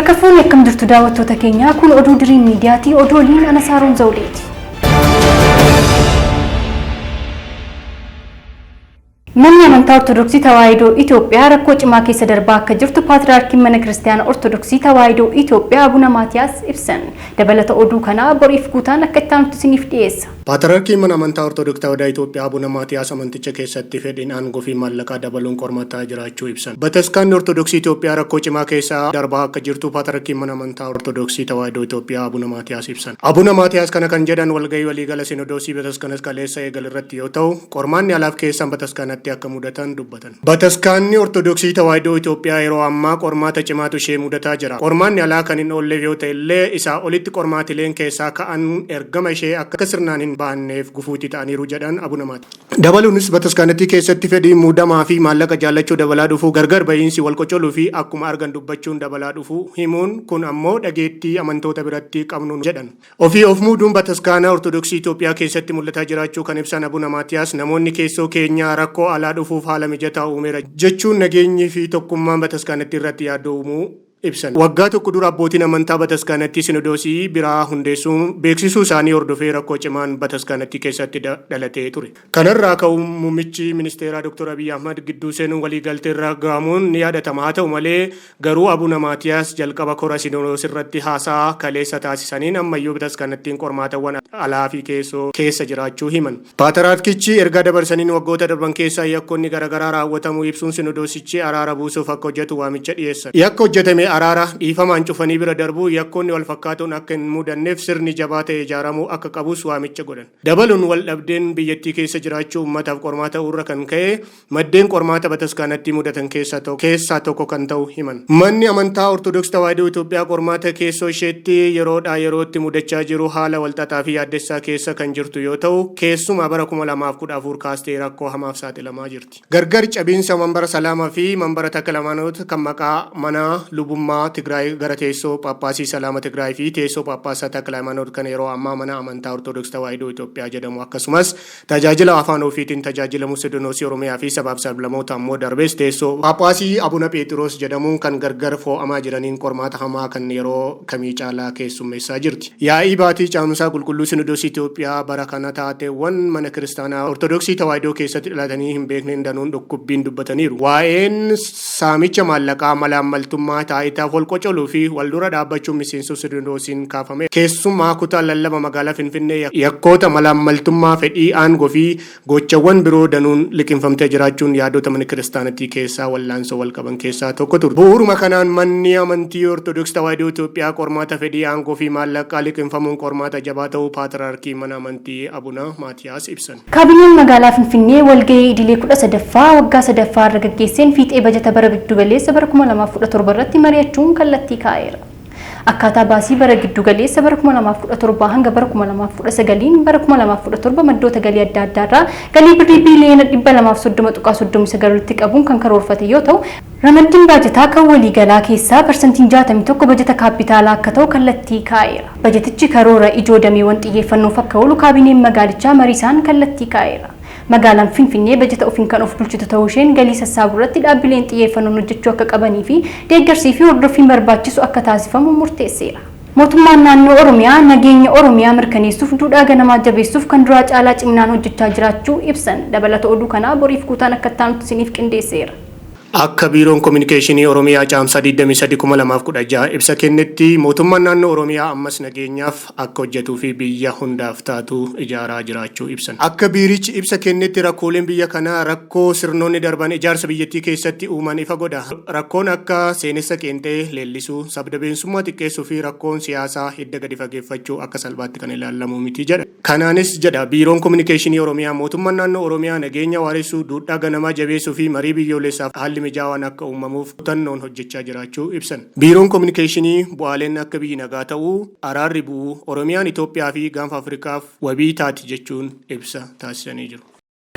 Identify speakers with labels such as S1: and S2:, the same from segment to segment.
S1: Harka fuunee akkam jirtu daawwattoota keenyaa kun oduu diriim miidiyaati. Oduu waliin ana Saaroon Zawudeeti. Manni amantaa Ortodoksii Tawaahidoo Itoophiyaa rakkoo cimaa keessa darbaa akka jirtu Paatriyaarkiin Mana Kiristaana Ortodoksii Tawaahidoo Itoophiyaa Abuna Maatiyaas ibsan. Dabalata oduu kanaa boriif guutaan akka itti aanutti isiniif dhiyeessa.
S2: Paatriyaarkiin Mana Amantaa Ortodoksii Tawaahidoo Itoophiyaa Abuna Maatiyaas amanticha keessatti fedhiin aangoo fi maallaqaa dabaluun qormataa jiraachuu ibsan. Bataskaanni Ortodoksii Itoophiyaa rakkoo cimaa keessa darbaa akka jirtu Paatriyaarkiin Mana Amantaa Ortodoksii Tawaahidoo Itoophiyaa Abuna Maatiyaas ibsan. Abuna Maatiyaas kana kan jedhan walgahii waliigala Sinodoosii Bataskanas kaleessa eegal irratti yoo ta'u, qormaanni alaaf keessaan bataskanatti akka mudatan dubbatan. Bataskaanni Ortodoksii Tawaahidoo Itoophiyaa yeroo ammaa qormaata cimaatu ishee mudataa jira. Qormaanni alaa kan hin oolleef yoo ta'e illee isaa olitti qormaatileen keessaa ka'an ergama ishee akka sirnaan hin baanneef gufuutti ta'aniiru jedhan Abuna Maatiyaas. Dabaluunis bataskaanattii keessatti fedhii muudamaa fi maallaqa jaallachuu dabalaa dhufuu gargar bahiinsi wal qocoluu fi akkuma argan dubbachuun dabalaa dhufuu himuun kun ammoo dhageettii amantoota biratti qabnu jedhan. Ofii of muuduun bataskaana Ortodoksii Itoophiyaa keessatti mul'ataa jiraachuu kan ibsan Abuna Maatiyaas namoonni keessoo keenyaa rakkoo alaa dhufuuf haala mijataa uumeera jechuun nageenyi fi tokkummaan bataskaanattii irratti yaaddoo uumuu ibsan. Waggaa tokko dura abbootiin amantaa bataskaanattii Sinodoosii biraa hundeessuun beeksisuu isaanii hordofee rakkoo cimaan bataskaanattii keessatti dhalatee ture. Kanarraa ka'uun muummichi ministeeraa Dr. Abiy Ahmad gidduu seenuun waliigaltee irra gahamuun ni yaadatama. Haa ta'u malee garuu Abuna Maatiyaas jalqaba kora Sinodoos irratti haasaa kaleessa taasisaniin ammayyuu bataskaanattiin qormaatawwan alaa fi keessoo keessa jiraachuu himan. Paatiraarkichi ergaa dabarsaniin waggoota darban keessa yakkoonni garaagaraa raawwatamuu ibsuun Sinodoosichi araara buusuuf akka hojjetu waamicha dhiyeessan. Yakka hojjetame araara dhiifamaan cufanii bira darbuu yakkoonni wal fakkaatoon akka hin mudanneef sirni jabaa ta'e ijaaramuu akka qabus waamicha godhan. Dabaluun wal dhabdeen biyyattii keessa jiraachuu uummataaf qormaata ta'uurra kan ka'e maddeen qormaata bataskaanatti mudatan keessaa tokko kan ta'u himan. Manni amantaa Ortodoksii Tawaahidoo Itoophiyaa qormaata keessoo isheetti yeroodhaa yerootti mudachaa jiru haala walxaxaa fi yaaddessaa keessa kan jirtu yoo ta'u keessumaa bara 2014 kaastee rakkoo hamaaf saaxilamaa jirti. Gargar cabiinsa Manbara Salaamaa fi Manbara Takla kan maqaa mana lubummaa Tigraay gara teessoo Phaaphaasii Salaama Tigraay fi teessoo Phaaphaasaa Takla Hayimaanoot kan yeroo ammaa mana amantaa Ortodoksii Tawaahidoo Itoophiyaa jedhamu akkasumas tajaajila afaan ofiitiin tajaajilamu Sinodoosii Oromiyaa fi sabaaf sablammoota ammoo darbees teessoo Phaaphaasii Abuna Pheexiroos jedhamuun kan gargar foo'amaa jiraniin qormaata hamaa kan yeroo kamii caalaa keessummeessaa jirti. Yaa'ii baatii caamsaa qulqulluu Sinodoosii Itoophiyaa bara kana taateewwan mana kiristaanaa Ortodoksii Tawaahidoo keessatti dhalatanii hin beekneen danuun dhukkubbiin dubbataniiru. Waa'een saamicha maallaqaa malaammaltummaa taayitaaf wal qocoluu fi wal dura dhaabbachuun miseensota Sinodoosiin kaafame. Keessumaa kutaa lallaba magaalaa Finfinnee yakkoota malaammaltummaa fedhii aangoo fi gochawwan biroo danuun liqinfamtee jiraachuun yaadota mana kiristaanattii keessaa wallaansoo wal qaban keessaa tokko ture. Bu'uuruma kanaan manni amantii Ortodoksii Tawaahidoo Itoophiyaa qormaata fedhii aangoo fi maallaqaa liqinfamuun qormaata jabaa ta'uu Paatriyaarkii mana amantii Abuna Maatiyaas ibsan.
S1: Kaabineen magaalaa Finfinnee walgahii idilee 13ffaa waggaa sadaffaa irra gaggeesseen fiixee bajata bara giddugaleessa bara 2017 irratti mari'achuun kallattii kaa'eera. Akkaataa baasii bara giddugaleessa bara 2017 hanga bara 2019 bara 2017 maddoota galii adda addaa irraa galii birrii biiliyoona 230.39 walitti qabuun kan karoorfate yoo ta'u, ramaddiin baajataa kan waliigalaa keessaa parsantiin 61 bajata kaappitaalaa akka ta'u kallattii kaa'eera. Bajatichi karoora ijoo dameewwan xiyyeeffannoof akka oolu kaabineen magaalichaa mariisaan kallattii kaa'eera. Magaalaan Finfinnee bajata ofiin kan of bulchitu ta'uu isheen galii sassaabuu irratti dhaabbileen xiyyeeffannoon hojjechuu akka qabanii fi deeggarsii fi hordoffiin barbaachisu akka taasifamu murteesseera. Mootummaan naannoo Oromiyaa nageenya Oromiyaa mirkaneessuuf duudhaa ganamaa jabeessuuf kan duraa caalaa ciminaan hojjechaa jiraachuu ibsan. Dabalata oduu kanaa boriif guutaan akka itti isiniif qindeesseera.
S2: Akka Biiroon Kominikeeshinii Oromiyaa caamsaa 23/2016 ibsa kennetti mootummaan naannoo Oromiyaa ammas nageenyaaf akka hojjetuu fi biyya hundaaf taatu ijaaraa jiraachuu ibsan. Akka biirichi ibsa kennetti rakkooleen biyya kanaa rakkoo sirnoonni darban ijaarsa biyyattii keessatti uuman ifa godha. Rakkoon akka seenessa qeenxee leellisuu, sabdabeensummaa xiqqeessuu fi rakkoon siyaasaa hidda gadi fageeffachuu akka salphaatti kan ilaalamu miti jedha. Kanaanis jedha Biiroon Kominikeeshinii Oromiyaa mootummaan naannoo Oromiyaa nageenya waaressuu, duudhaa ganamaa jabeessuu fi marii biyyoolessaaf haalli mijaawaan akka uumamuuf kutannoon hojjechaa jiraachuu ibsan. Biiroon Kominikeeshinii bu'aaleen akka biyyi nagaa ta'uu, araarri bu'uu, Oromiyaan Itoophiyaa fi gaanfa Afrikaaf wabii taati jechuun ibsa taasisanii jiru.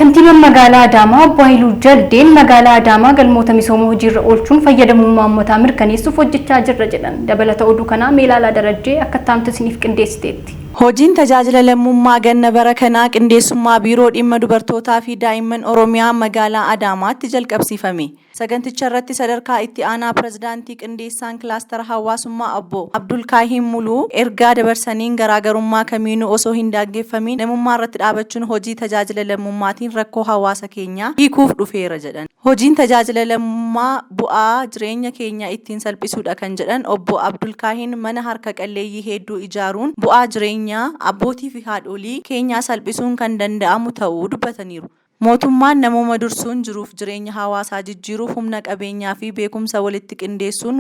S1: Kantiibaan magaalaa Adaamaa Obbo Haayiluu Jaldeen magaalaa Adaamaa galmoota misooma hojiirra oolchuun fayyadamummaa uummataa mirkaneessuuf hojjechaa jirra jedhan. Dabalata oduu kanaa Meelaalaa Darajjee akka itti isiniif qindeessiteetti.
S3: Hojiin tajaajila lammummaa ganna bara kanaa qindeessummaa Biiroo Dhimma Dubartootaa fi Daa'imman Oromiyaa magaalaa Adaamaatti jalqabsiifame. Saganticha irratti sadarkaa itti aanaa pirezidaantii qindeessaan kilaastara hawaasummaa obbo Abdulkaahiim Muluu ergaa dabarsaniin garaagarummaa kamiinuu osoo hin daangeffamiin namummaa irratti dhaabachuun hojii tajaajila lammummaatiin rakkoo hawaasa keenyaa hiikuuf dhufeera jedhan. Hojiin tajaajila lammummaa bu'aa jireenya keenya ittiin salphisuudha kan jedhan obbo Abdulkaahiin mana harka qalleeyyii hedduu ijaaruun bu'aa jireenyaa abbootii fi haadholii keenyaa salphisuun kan danda'amu ta'uu dubbataniiru. Mootummaan namooma dursuun jiruuf jireenya hawaasaa jijjiiruuf humna qabeenyaa fi beekumsa walitti qindeessuun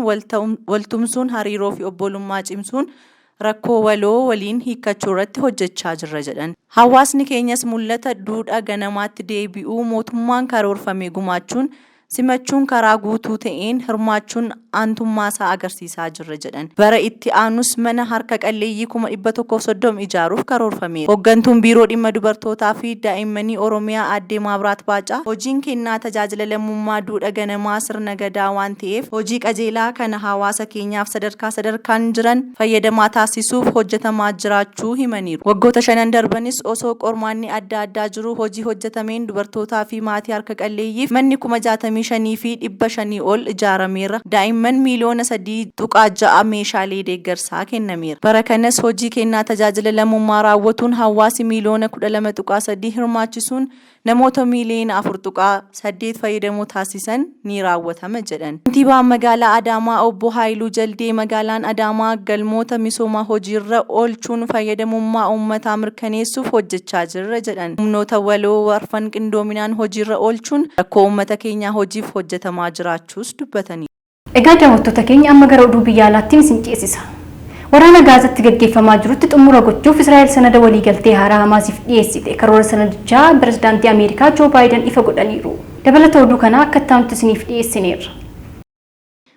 S3: waltumsuun hariiroo fi obbolummaa cimsuun rakkoo waloo waliin hiikkachuu irratti hojjechaa jirra jedhan. Hawaasni keenyas mul'ata duudhaa ganamaatti deebi'uu mootummaan karoorfame gumaachuun simachuun karaa guutuu ta'een hirmaachuun aantummaasaa agarsiisaa jirra jedhan. Bara itti aanus mana harka qalleeyyii 130,000 ijaaruuf karoorfameera. Hooggantuun Biiroo Dhimma Dubartootaa fi Daa'immanii Oromiyaa Aadde Maabiraat Baacaa hojiin kennaa tajaajila lammummaa duudhaa ganamaa sirna gadaa waan ta'eef hojii qajeelaa kana hawaasa keenyaaf sadarkaa sadarkaan jiran fayyadamaa taasisuuf hojjetamaa jiraachuu himaniiru. Waggoota shanan darbanis osoo qormaanni adda addaa jiru hojii hojjetameen dubartootaa fi maatii harka qalleeyyiif manni 65,500 ol ijaarameera. Daa'imman 3.6 miliyoona meeshaalee deeggarsaa kennameera. Bara kanas hojii kennaa tajaajila lammummaa raawwatuun hawaasi 12.3 miliyoona hirmaachisuun namoota 4.8 miliyoona fayyadamoo taasisan ni raawwatama jedhan. Kantiibaan magaalaa Adaamaa obbo Haayiluu Jaldee magaalaan Adaamaa galmoota misoomaa hojiirra oolchuun fayyadamummaa uummataa mirkaneessuuf hojjechaa jirra jedhan. Humnoota waloo arfan qindoominaan hojiirra oolchuun rakkoo uummata keenyaa hojiif hojjetamaa jiraachuus dubbataniiru.
S1: Egaa daawwattoota keenya, amma gara oduu biyya alaattiin isin ceesisa. Waraana Gaazatti gaggeeffamaa jirutti xumura gochuuf Israa'el sanada waliigaltee haaraa Hamaasiif dhiyeessite. Karoora sanadichaa pirezidaantii Ameerikaa Joo Baayiden ifa godhaniiru. Dabalata oduu kanaa akka itti isiniif dhiyeessineerra.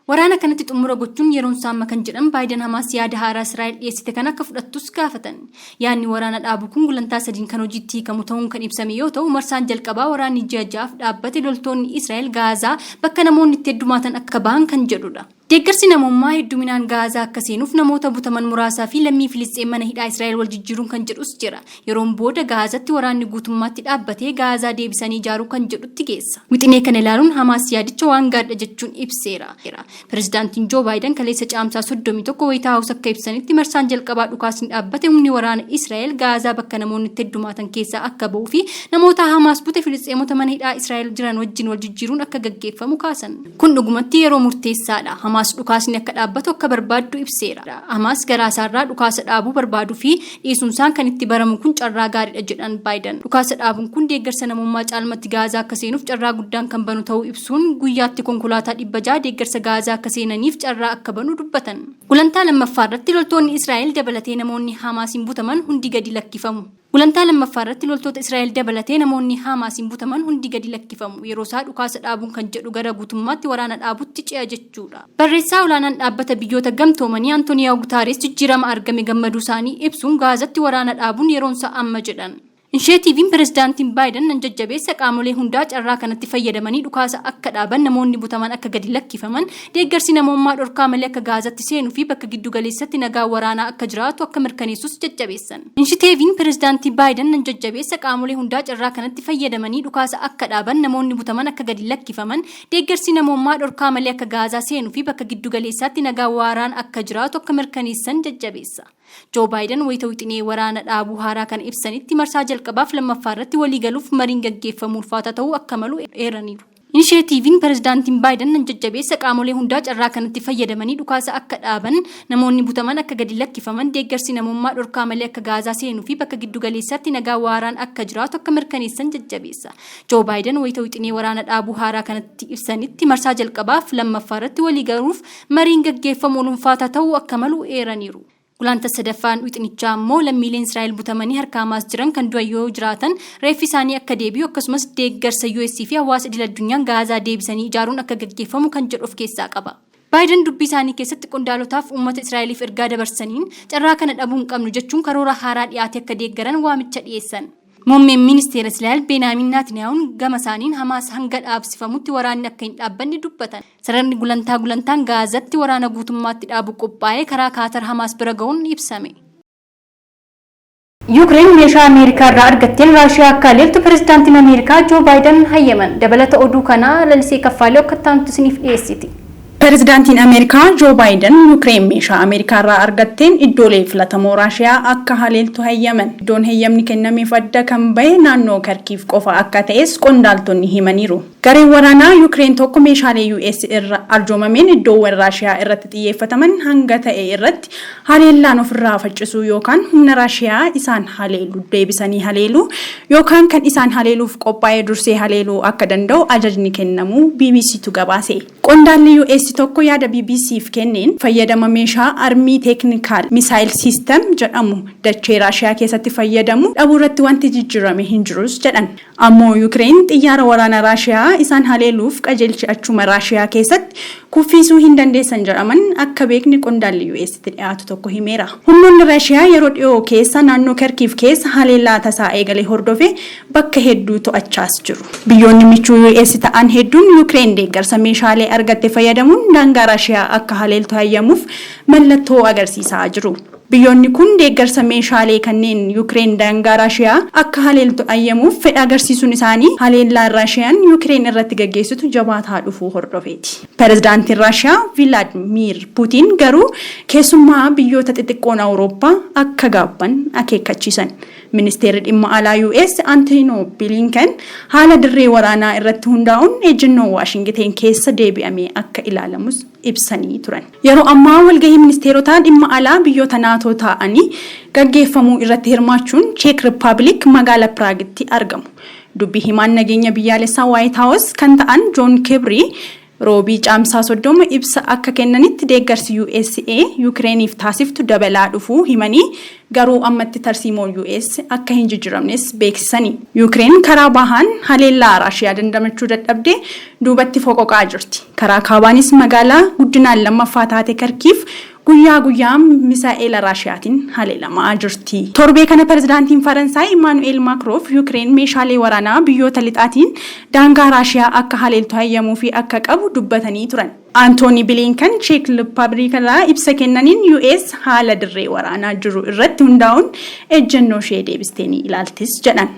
S1: Waraana kanatti xumura gochuun yeroon isaa amma kan jedhan Baayiden Hamaas yaada haaraa Israa'el dhiyeessite kan akka fudhattus gaafatan. Yaadni waraana dhaabu kun gulantaa sadiin kan hojiitti hiikamu ta'uun kan ibsame yoo ta'u, marsaan jalqabaa waraanni ji'a 6f dhaabbate loltoonni Israa'el Gaazaa bakka namoonni itti heddumaatan akka bahan kan jedhudha. Deeggarsi namummaa hedduminaan Gaazaa akka seenuuf namoota butaman muraasaa fi lammii Filisxeen mana hidhaa Israa'el wal jijjiiruun kan jedhus jira. Yeroon booda Gaazatti waraanni guutummaatti dhaabbatee Gaazaa deebisanii ijaaruu kan jedhutti geessa. Wixinee kana ilaaluun Hamaas yaadicha waan gaariidha jechuun ibseera. Pirezidaantiin Joo Baayiden kaleessa Caamsaa 31 Waayit Haawus akka ibsanitti, marsaan jalqabaa dhukaasni dhaabbate humni waraana Israa'el Gaazaa bakka namoonni itti heddumaatan keessaa akka bahuu fi namoota Hamaas bute Filisxeemota mana hidhaa Israa'el jiran wajjin wal jijjiiruun akka gaggeeffamu kaasan. Kun dhugumatti yeroo murteessaadha. Hamaas dhukaasni akka dhaabbatu akka barbaaddu ibseera. Hamaas garaa isaarraa dhukaasa dhaabuu barbaaduu fi dhiisuunsaan kan itti baramu kun carraa gaariidha jedhan Baayiden. Dhukaasa dhaabuun kun deeggarsa namummaa caalmatti Gaazaa akka seenuuf carraa guddaan kan banu ta'uu ibsuun, guyyaatti konkolaataa 600 deeggarsa Gaazaa akka seenaniif carraa akka banu dubbatan. Gulantaa lammaffaa irratti loltoonni Israa'el dabalatee namoonni Hamaasiin butaman hundi gadi lakkifamu. Gulantaa lammaffaa irratti loltoota Israa'el dabalatee namoonni Hamaasiin butaman hundi gadi lakkifamu. Yeroo isaa dhukaasa dhaabuun kan jedhu gara guutummaatti waraana dhaabutti ce'a jechuudha. Barreessaa olaanaan dhaabbata biyyoota gamtoomanii Antooniyaa Gutaares jijjiirama argame gammaduu isaanii ibsuun Gaazatti waraana dhaabuun yeroon isaa amma jedhan. Inisheetiiviin pirezidaantiin Baayiden nan jajjabeessa qaamolee hundaa carraa kanatti fayyadamanii dhukaasa akka dhaaban, namoonni butaman akka gadi lakkifaman, deeggarsi namummaa dhorkaa malee akka Gaazatti seenuu fi bakka giddu galeessatti nagaa waraanaa akka jiraatu akka mirkaneessus jajjabeessan. Inisheetiiviin pirezidaantii Baayiden nan jajjabeessa qaamolee hundaa carraa kanatti fayyadamanii dhukaasa akka dhaaban, namoonni butaman akka gadi lakkifaman, deeggarsi namummaa dhorkaa malee akka Gaazaa seenuu fi bakka giddu galeessaatti nagaa waaraan akka jiraatu akka mirkaneessan jajjabeessa. Joo Baayiden wayita wixinee waraana dhaabuu haaraa kana ibsanitti marsaa jalqabaaf lammaffaa irratti waliigaluuf mariin gaggeeffamu ulfaataa ta'uu akka malu eeraniiru. Inisheetiiviin pirezidaantiin Baayiden nan jajjabeessa qaamolee hundaa carraa kanatti fayyadamanii dhukaasa akka dhaaban, namoonni butaman akka gadi lakkifaman, deeggarsi namummaa dhorkaa malee akka Gaazaa seenuu fi bakka giddu galeessaatti nagaa waaraan akka jiraatu akka mirkaneessan jajjabeessa. Joo Baayiden wayita wixinee waraana dhaabuu haaraa kanatti ibsanitti marsaa jalqabaaf lammaffaa irratti waliigaluuf mariin gaggeeffamu ulfaataa ta'uu akka malu eeraniiru. Gulantaa sadaffaan wixinichaa immoo lammiileen Israa'el butamanii harka Hamaas jiran kan du'an yoo jiraatan reeffi isaanii akka deebi'u, akkasumas deeggarsa US fi hawaasa idil addunyaan Gaazaa deebisanii ijaaruun akka gaggeeffamu kan jedhu of keessaa qaba. Baayiden dubbii isaanii keessatti qondaalotaaf uummata Israa'eliif ergaa dabarsaniin carraa kana dhabuu hin qabnu jechuun karoora haaraa dhiyaate akka deeggaran waamicha dhiyeessan. Muummeen ministeera Israa'el Beenaamin Naatniyaahuun gama isaaniin Hamaas hanga dhaabsifamutti waraanni akka hin dhaabbanne dubbatan. Sararri gulantaa gulantaan Gaazatti waraana guutummaatti dhaabu qophaa'ee karaa Kaatar Hamaas bira ga'uun ibsame. Yuukireen meeshaa Ameerikaa irraa argatteen Raashiyaa akka haleeltu pirezidaantiin Ameerikaa Joo Baayiden hayyaman. Dabalata oduu kanaa Lalisee Kaffaalee akka taantu isiniif dhiyeessiti.
S4: Pireezidaantiin Ameerikaa Joo Baayiden Yuukireen meeshaa Ameerikaa irraa argatteen iddoolee filatamoo Raashiyaa akka haleeltu hayyaman. Iddoon heeyyamni kennameef adda kan bahe naannoo Karkiif qofa akka ta'es qondaaltonni himaniiru. Gareen waraanaa Yuukireen tokko meeshaalee US irra arjoomameen iddoowwan Raashiyaa irratti xiyyeeffataman hanga ta'e irratti haleellaan ofirraa faccisuu yookaan humna Raashiyaa isaan haleelu deebisanii haleeluu yookaan kan isaan haleeluuf qophaa'ee dursee haleeluu akka danda'u ajajni kennamuu BBCtu gabaase. Qondaalli US tokko yaada BBCf kenneen fayyadama meeshaa Army Tactical Missile System jedhamu dachee Raashiyaa keessatti fayyadamu dhabuu irratti wanti jijjiirame hin jirus jedhan. Ammoo Yuukireen xiyyaara waraanaa Raashiyaa isaan haleeluuf qajeelchi achuma Raashiyaa keessatti kuffisuu hin dandeessan jedhaman akka beekni qondaalli US'tti dhiyaatu tokko himeera. Humnoonni Raashiyaa yeroo dhiyoo keessa naannoo Karkiif keessa haleellaa tasaa eegalee hordofe bakka hedduu to'achaas jiru. Biyyoonni michuu US ta'an hedduun Yuukireen deeggarsa meeshaalee argatte fayyadamuun daangaa Raashiyaa akka haleeltu hayyamuuf mallattoo agarsiisaa jiru. Biyyoonni kun deeggarsa meeshaalee kanneen Yuukireen daangaa Raashiyaa akka haleeltu ayyamuuf fedha agarsiisuun isaanii haleellaan Raashiyaan Yuukireen irratti gaggeessitu jabaataa dhufuu hordofeeti. Pireezidaantiin Raashiyaa Vilaadimir Puutiin garuu keessummaa biyyoota xixiqqoon Awurooppaa akka gaabban akeekkachiisan. Ministeerri dhimma alaa US Antonio Blinken haala dirree waraanaa irratti hundaa'uun ejjennoo Waashingiteen keessa deebi'amee akka ilaalamus ibsanii turan. Yeroo ammaa walgahii ministeerotaa dhimma alaa biyyoota naatoo ta'anii gaggeeffamuu irratti hirmaachuun Cheek Rippaabilik magaalaa Piraagitti argamu. Dubbii himaan nageenya biyyaalessaa Waayit Haawus kan ta'an Joon Kibrii Roobii Caamsaa 30 ibsa akka kennanitti deeggarsi USA Yukireeniif taasiftu dabalaa dhufuu himanii garuu ammatti tarsiimoo US akka hin jijjiiramnes beeksisani. Yukireen karaa bahaan haleellaa Raashiyaa dandamachuu dadhabdee duubatti foqoqaa jirti. Karaa kaabaanis magaalaa guddinaan lammaffaa taate Karkiif guyyaa guyyaa misaa'ela Raashiyaatiin haleelamaa jirti. Torbee kana pirezidaantiin Faransaay Imaanu'eel Maakiroof Yukireen meeshaalee waraanaa biyyoota lixaatiin daangaa Raashiyaa akka haleeltu hayyamuu fi akka qabu dubbatanii turan. Antooni Bilinkan Cheek Rippaabilik irraa ibsa kennaniin US haala dirree waraanaa jiru irratti hundaa'uun ejjennoo ishee deebistee ni ilaaltis jedhan.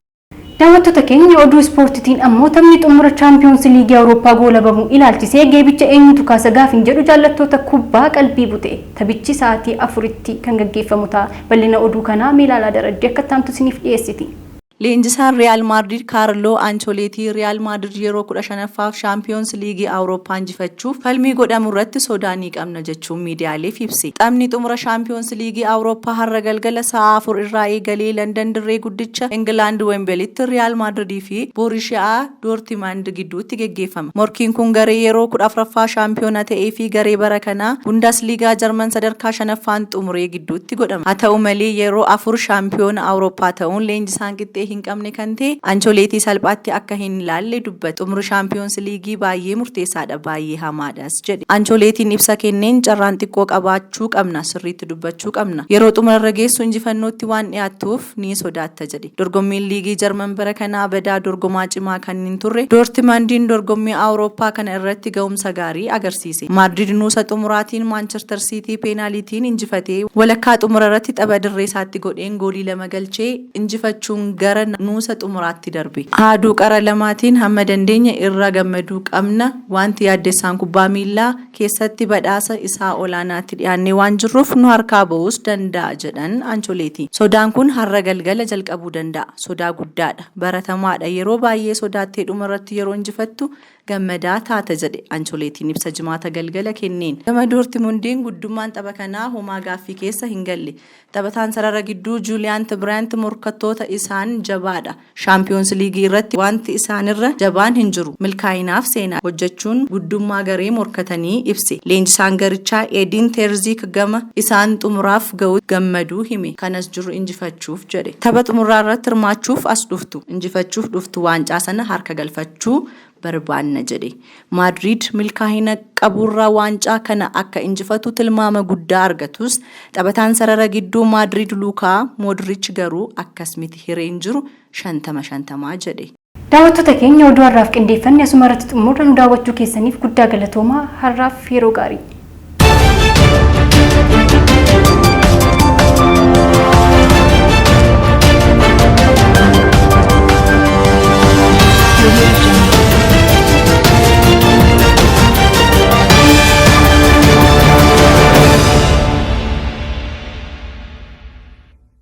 S1: Daawwattoota keenya, oduu ispoortiitiin ammoo taphni xumura Chaampiyoons Liigii Awurooppaa goolabamuu ilaalchisee geebicha eenyutu kaasa gaafin jedhu jaallattoota kubbaa qalbii bute. Taphichi sa'aatii 4tti kan gaggeeffamu ta'a. Bal'ina oduu kanaa Meelaalaa Darajjee akka taantu isiniif dhiyeessiti.
S3: Leenjisaan Riyaal Maadrid Kaarloo Ancholeetii Riyaal Maadrid yeroo 15ffaaf Shaampiyoons Liigii Awurooppaa injifachuuf falmii godhamu irratti sodaa ni qabna jechuun miidiyaaleef ibse. Taphni xumura Shaampiyoons Liigii Awurooppaa har'a galgala sa'a 4 irraa eegalee Landan dirree guddicha Ingilaand Wembelitti Riyaal Maadridii fi Boorishiyaa Doortimand gidduutti geggeeffama. Morkiin kun garee yeroo 14ffaa shaampiyoona ta'ee fi garee bara kanaa Bundesliigaa Jarman sadarkaa shanaffaan xumuree gidduutti godhama. Haa ta'u malee, yeroo afur shaampiyoona Awurooppaa ta'uun leenjisaan qixxee hin qabne kan ta'e Ancholeetii salphaatti akka hin ilaalle dubbate. Xumurri Shaampiyoons Liigii baay'ee murteessaadha, baay'ee hamaadhas jedhe. Ancholeetiin ibsa kenneen, carraan xiqqoo qabaachuu qabna, sirriitti dubbachuu qabna. Yeroo xumurarra geessu injifannootti waan dhiyaattuuf ni sodaatta jedhe. Dorgommiin liigii Jarman bara kanaa badaa dorgomaa cimaa kan hin turre Doortimandiin dorgommii Awurooppaa kana irratti ga'umsa gaarii agarsiise. Maadrid nuusa xumuraatiin Maanchestar Siitii peenaalitiin injifatee walakkaa xumura irratti tapha dirree isaatti godheen goolii lama galchee injifachuun gara nuusa xumuraatti darbe. Haaduu qara lamaatiin hamma dandeenye irra gammaduu qabna. Wanti yaaddessaan kubbaa miillaa keessatti badhaasa isaa olaanaatti dhiyaannee waan jirruuf nu harkaa ba'uus danda'a jedhan Ancholeetii. Sodaan kun har'a galgala jalqabuu danda'a. Sodaa guddaadha. Baratamaadha. Yeroo baay'ee sodaattee dhuma irratti yeroo injifattu gammadaa taata jedhe Ancholeetiin ibsa Jimaata galgala kenneen. Gama Doortimundiin guddummaan tapha kanaa homaa gaaffii keessa hin galle. Taphataan sarara gidduu Juuliyaan Biraant morkattoota isaan jabaadha. Shaampiyoons Liigii irratti wanti isaanirra jabaan hin jiru. Milkaa'inaaf seenaa hojjechuun guddummaa garee morkatanii ibse. Leenjisaan garichaa Edin Terziik gama isaan xumuraaf ga'u gammaduu hime. Kanas jiru injifachuuf jedhe. Tapha xumuraa irratti hirmaachuuf as dhuftu. Injifachuuf dhuftu, waancaa sana harka galfachuu barbaanna jedhe. Maadriid milkaa'ina qaburraa waancaa kana akka injifatu tilmaama guddaa argatus, taphataan sarara gidduu Maadriid Luukaa Moodrich garuu akkas miti, hireen jiru 50-50 jedhe.
S1: Daawwattoota keenya, oduu har'aaf qindeeffanne asuma irratti xumurra. Nu daawwachuu keessaniif guddaa galatoomaa. Har'aaf yeroo gaarii.